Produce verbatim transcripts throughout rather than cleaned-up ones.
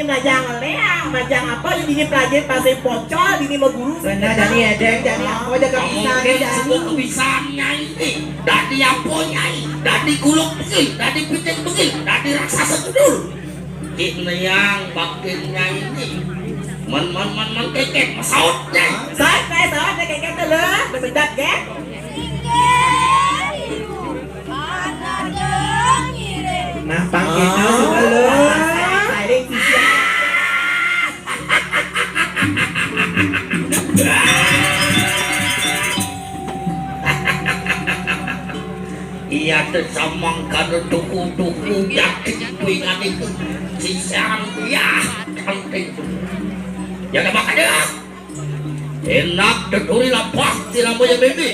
Bajang léang, bajang apa yang dini pelajari bahasa pocol, dini mau guru. Benar, jani édéng, jani apa jaga pisan, mungkin jani. Suku kebisaannya ini, dadi apa nyai, dadi guluk bengil, dadi pitik bengil, dadi raksasa gundul. Ki Néang bakinnya ini, men, men, men, men kékét, masaut nyai. Saut, saut, saut, kékét tuh, lho, bebedat, gé. Nah, pang itu suka lo. Iya, tersamang karena tuku-tuku yakin kuingan itu. Sisang, ya, cantik. Ya, makanya. Enak, teturi lapah, siramo ya bébé.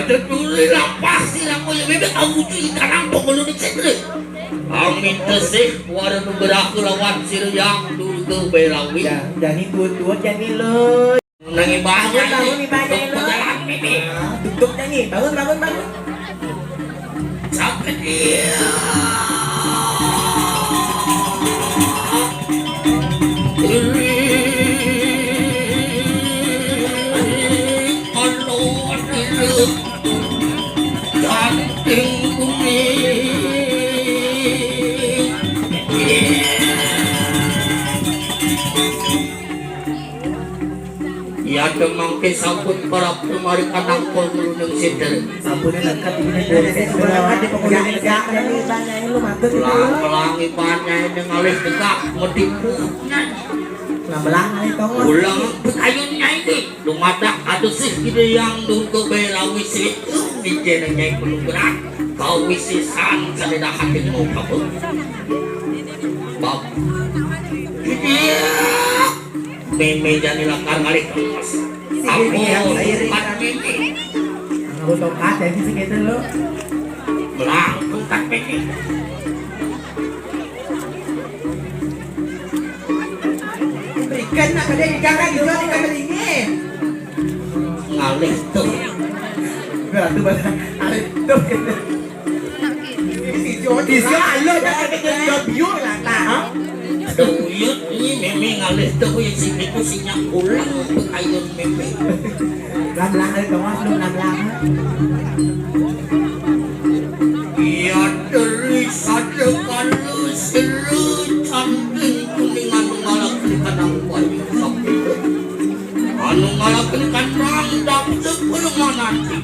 Teturi lapah, siramo ya bébé, aku tuh ikan ampong lu di cendri. Amin tesih, wara nu beraku lawan sira yang durga berawi. Ya, jani tuut-tuut, jani lo. Nang ibahnya bangun, ini, bangun ibahnya ini. Pejalan ini. Nah, duduk, jani. Bangun, bangun, bangun. Sakit, iya. Canting kuning. Iya, mangké sampun parab tumari kanangkul nuluneng siter. Sampun lengkap ini. Sampun lengkap di pengujung. Ya, ya, ini banyak ini lu matur gitu. Pelang-pelangi banyak ini ngalih tegak, ngedipu. Nah, belang ngalih tongos. Ulang pekayunnya ini. Lumadak adusih gede yang nunggu belawi sih. Dijene nyai pelungguran. Kau wisisan sadeda hati mau kabur. Bab. Iya. Mémé jani lakar ngalih kemas. Aku tongkat mémé. Aku tongkat ya, bisa gitu lo. Belang, tongkat mémé. Ikan nak ada ikan kan, ikan, ikan melingin. Ngalih tuh. Berarti banget. Ngalih tuh. Tisio, tisio, ayo, jangan biur lah, nah. Tuyut, ini mémé ngalih tuh, yang sini tuh sinyal pulang, pekayun mémé. Lamlang, ayo, dong, mas, lu lamlang. Iya, deri, sadé, kalu, selu, canting, kuning, anu, ngalak, kanang, bayu, sapi. Anu ngalaken kanang dapet permananti.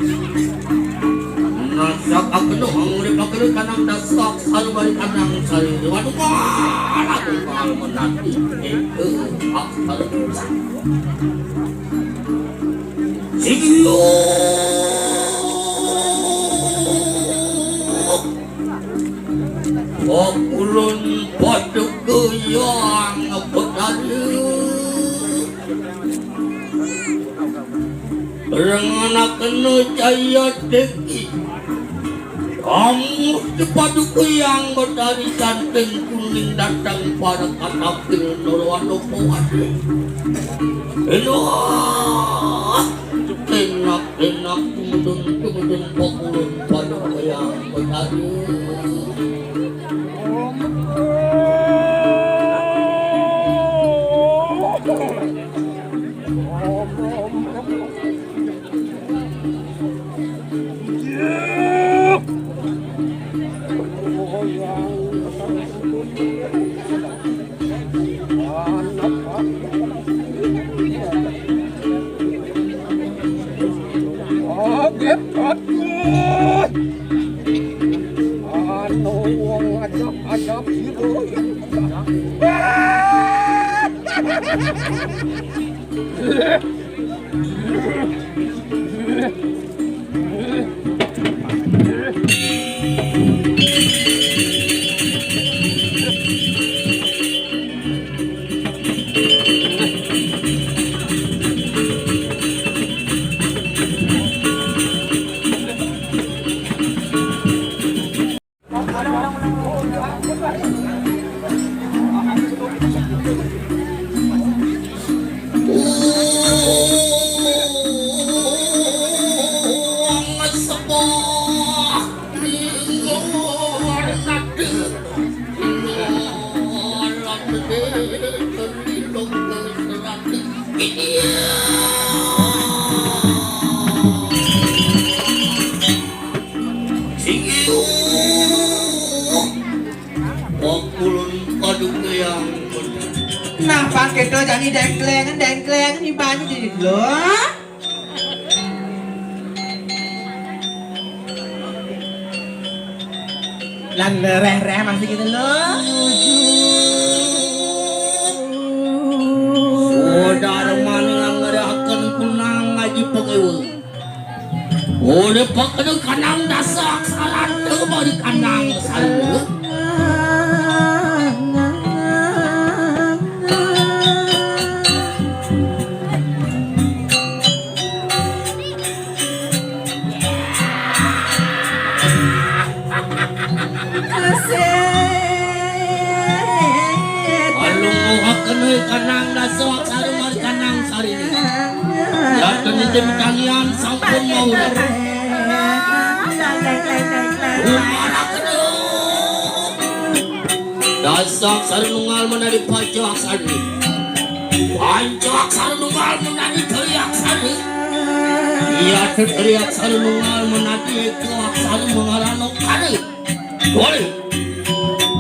Nasak akenuh ngurip akenuh kanang dasak salubari kanang sari. Anu ngalaken kanang menanti. Eke akal dosa. Sing Pakulun padha goyang betari. Renganakena cahya deki. Kamu sepatu goyang betari canting kuning datang pada katapil nurwanopo ade. Enak, enak, enak, tumedun, tumedun, pakulun, padha goyang betari. Anu wong ajab-ajab sira. Sing iuh. Pakulun padugayang. Nah, pakai to jani dengkleng, dengkleng ni banyu di lo. Lan reh-reh masih gitu lo. Saudara mana ngerahkan kunang ngaji pengewa. Oleh pakena kanang dasa aksara teu bari kanang saluruh. Alung muhakeun kanang dasa aksara mari kanang sari. Yatun ieu tanian sampun maurip. Umarakeun. Dasa aksara nunggal menadi panca aksara. Panca aksara nunggal menadi teri aksara. Iya teri aksara nunggal menadi itu aksara mengarano kari. Boleh.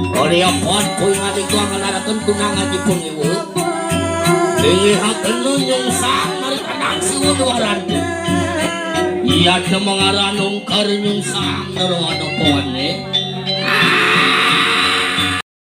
Boleh apa poin ngadi gua ngalarakeun kunang ngaji pengewa. Lihat dulu nyungsang mari kanang siwuh dua randi. Iya teu mengarano kari nyungsang nero ada pohon nih.